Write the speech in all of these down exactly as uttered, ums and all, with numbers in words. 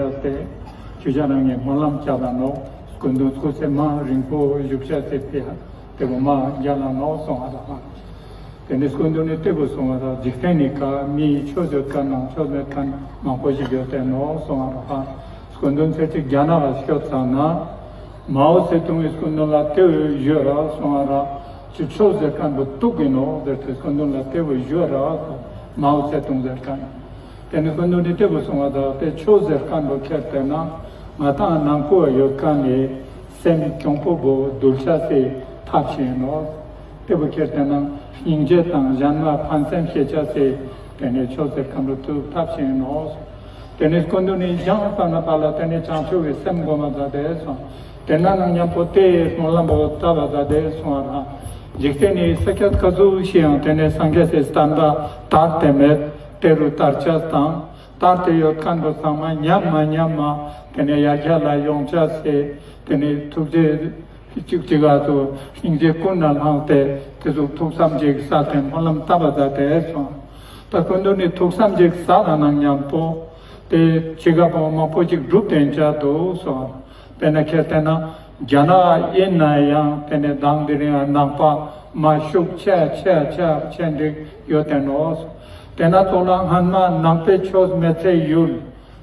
ཡ་སྟེ། ཆུ་བྱ་རང་ངས་སྨོན་ལམ་བྱ་ལ་ནོ། སྐུ་མདུན་སྐུ་ཚེ་མ་རིང་པོ་བཞུགས་བྱ་སྟེ་ཕི་ཡ་དེ་བོ་མ་རྒྱ་ལ་ནོ་སོང་བ་ར་ཧ། དེ་ནས་སྐུ་མདུན་ནི་ལྟེ་བུ་སོང་བ་ར། འཇིག་རྟེན་ནི་ཀ་མིའི་ཆོས་ཟེར་མཁན་ནང་ཆོས་མེད་མཁན་མང་པོ་ཞིག་ཡོད་དེ་ནོ་སོང་བ་ར་ཧ། སྐུ་མདུན་ཚེ་གཅིག་རྒྱ་ནག་ལ་སྐྱོད་ཚར་ན། མའོ་ཙེ་ཏུང་གི་སྐུ་མདུན་ལ་ལྟེ་བུ་ཡོད་ར་སོང་བ་ར། ཆོས་ཟེར་མཁན་བོ་གཏུག་གི་ནོ་ཟེར་ཏེ་སྐུ་མདུན་ལ་ལྟེ་བུ་ཡོད་ར་སོང་། མའོ་ཙེ་ཏུང་ཟེར་མཁན། དེ་ནི་སྐུ་མདུན་ནི་ལྟེ་བུ་སོང་བ་དང་དེ་ཆོས་ཟེར་མཁན་བོ་ཁྱེར་ཏེ་ན། ང་ཏང་ནང་ཁུལ་ཡོད་མཁན་ནི་སེམས་གྱོང་པོ་བོ་འདུལ་བྱ་སའི་ཐབས་ཤིག་ཡིན་ནོ། ལྟེ་བུ་ཁྱེར་ཏེ་ན་སྙིང་རྗེ་དང་གཞན་མ་ཕན་སེམས་ཤེས་བྱ་སའི་དེ་ནི་ཆོས་ཟེར་མཁན་བོ་ཐུག་ཐབས་ཤིག་ཡིན་ནོ། དེ་ནི་སྐུ་མདུན་ནི་གཞན་པ་ན་པ་ལ་དེ་ནི་བྱང་ཆུབ་ཀྱི་སེམས་སྒོམ་མ་མཛད་དེ་སོང་། དེ་ན་ནང་མཉམ་པོ་དེ་སྨོན་ལམ་བོ་བཏབ་པ་མཛད་དེ་སོང་བ་ར། འཇིག་རྟེན་ནི་ས་ཁྱད་ཀ་ཟུག་ཤེས་ཡང་དེ་ནི་སངས་རྒྱས་སི་བསྟན་པ་དར་ཏེ་མེད། དེ་རུ་དར་ཆ་དང་དར་ཏེ་ཡོད་མཁན་བོ་ཚང་མ་མཉམ་མ་མཉམ་མ་དེ་ནས་ཡར་རྒྱས་ལ་ཡོང་ཆ་སེ། དེ་ནས་ཐུགས་རྗེ་གཅིག་གཅིག་ག་ཚོ་སྙིང་རྗེ་ཀུན་ནས་བསླངས་ཏེ་དེ་ཚོ་ཐུགས་བསམ་གཅིག་གསལ་ཏེ་སྨོན་ལམ་བཏབ་པ་མཛད་དེ་སོང་། ད་སྐུ་མདུན་ནི་ཐུགས་བསམ་གཅིག་གསལ་ལ་ནང་མཉམ་པོ་དེ་ཅི་ག་པོ་མང་པོ་ཅིག་སྒྲུབ་བསྟན་ཆ་འདུག་སོང་། དཔེར་ན་ཁྱེད་བལྟས་ན། རྒྱ་ནག་ཡིན་ན་ཡང་དེ་ནས་དང་དེ་རིང་ནང་པ་མ་ཤུགས་ཆེ་ཆེ་ཆེ་ཆེ་འགྲིག་ཡོད་དེ་ནོ། དེ་ན་ཚོགས་ལ་སྔན་མ་ནང་པའི་ཆོས་མེད་ཚེ་ཡུལ།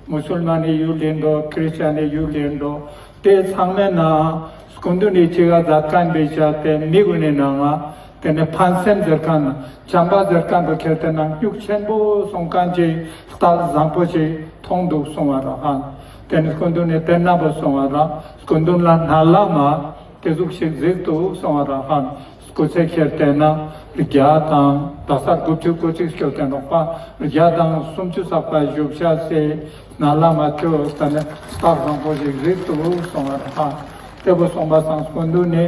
མུ་སུལ་མན་ནི་ཡུལ་ཡིན་འགྲོ་ཁྲིས་ཅན་ནི་ཡུལ་ཡིན་འགྲོ། དེ་ཚང་མའི་ནང་སྐུ་མདུན་ནི་ཅི་ག་མཛད་མཁན་པའི་ཆ་དེ་མི་གུན་ནི་ནང་ང་དེ་ནས་ཕན་སེམས་ཟེར་མཁན་བྱམས་པ་ཟེར་མཁན་པོ་ཁྱེར་ཏེ་ནང་སྙུག་ཆེན་པོ་སོང་མཁན་ཅིག་རྟགས་བཟང་པོ་ཞིག་མཐོང་འདུག་སོང་བ་ར་ཧ། དེ་ནི་སྐུ་མདུན་ནི་དེ་ན་པོ་སོང་བ་ར། སྐུ་མདུན་ལ་ན་ལ་མ་དེ་ཟུག་ཞིག་གཟིགས་འདུག་སོང་བ་ར་ཧ། སྐུ་ཚེ་ཁྱེར་ཏེ་ན་བརྒྱ་དང་ད་སར་དགུ་བཅུ་གོ་གཅིག་སྐྱོད་དེ་ནོག་པ་བརྒྱ་དང་སུམ་ཅུ་ཚགས་པ་བཞུགས་བྱ་སེ་ན་ལ་མ་ཁྱོད་ད་ནི་རྟགས་བཟང་པོ་ཞིག་གཟིགས་འདུག་སོང་བ་ར་ཧ། དེ་པོ་སོང་བ་སང་སྐུ་མདུན་ནི་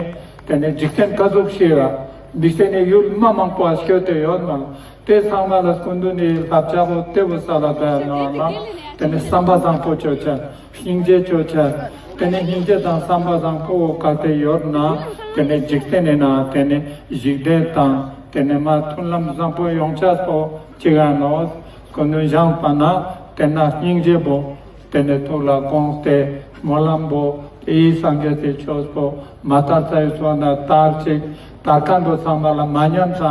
དེ་ནི་འཇིག་རྟེན་ཀ་ཟུག་ཤེས་ཡ། འཇིག་རྟེན་ནི་ཡུལ་མ་མང་པོ་ཨ་སྐྱོད་དེ་ཡོད་མ་ལ། དེ་ཚང་མ་ལ་སྐུ་མདུན་ནི་བསླབ་བྱ་བོ་དེ་བོ་ས་ལ་བས་ན་ན། དེ་ནི་བསམ་པ་བཟང་པོ་བཅོ་བྱ། སྙིང་རྗེ་བཅོ་བྱ། དེ་ནི་སྙིང་རྗེ་དང་བསམ་པ་བཟང་པོ་བོ་ག་དེ་ཡོད་ན། དེ་ནི་འཇིག་རྟེན་ནི་ན་དེ་ནི་འཇིག་རྟེན་དང་དེ་ནི་མ་མཐུན་ལམ་བཟང་པོ་ཡོང་ཆ་སོ་ཅི་ག་ནོ། སྐུ་མདུན་བཞེངས་པ་ན་དེ་ན་སྙིང་རྗེ་བོ། དེ་ནས་ཐུགས་ལ་དགོངས་ཏེ་སྨོན་ལམ་པོ་དེའི་སངས་རྒྱས་སའི་ཆོས་པོ་མ་དར་ཚའི་སོ་ན་དར་ཅིག་དར་མཁན་པོ་ཚང་མ་ལ་མ་ཉམས་ས་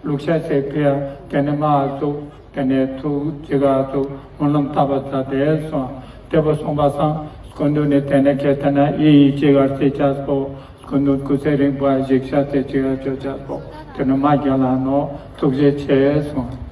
ལུགས་ཤ་ཞིག་ཕི་ཡ་དེ་ནས་མ་ཨ་ཚུགས་དེ་ནས་ཐུགས་ཅི་ག་ཨ་ཚུགས་སྨོན་ལམ་བཏབ་པ་ཚ་དེ་སོང་དེ་པོ་སོང་པ་སང་སྐུ་མདུན་ནས་དེ་ནས་ཁྱེད་དེ་ན་ཨི་ཡི་ཅི་ག་རྩེ་ཆགས་པོ་སྐུ་མདུན་སྐུ་ཚེ་རིང་པོ་ཞིག་ཤ་ཚེ་ཅི་ག་ཅོ་ཆགས་པོ་དེ་ནས་མ་རྒྱ་ལ་ནོ་ཐུགས་རྗེ་ཆེ་སོང་།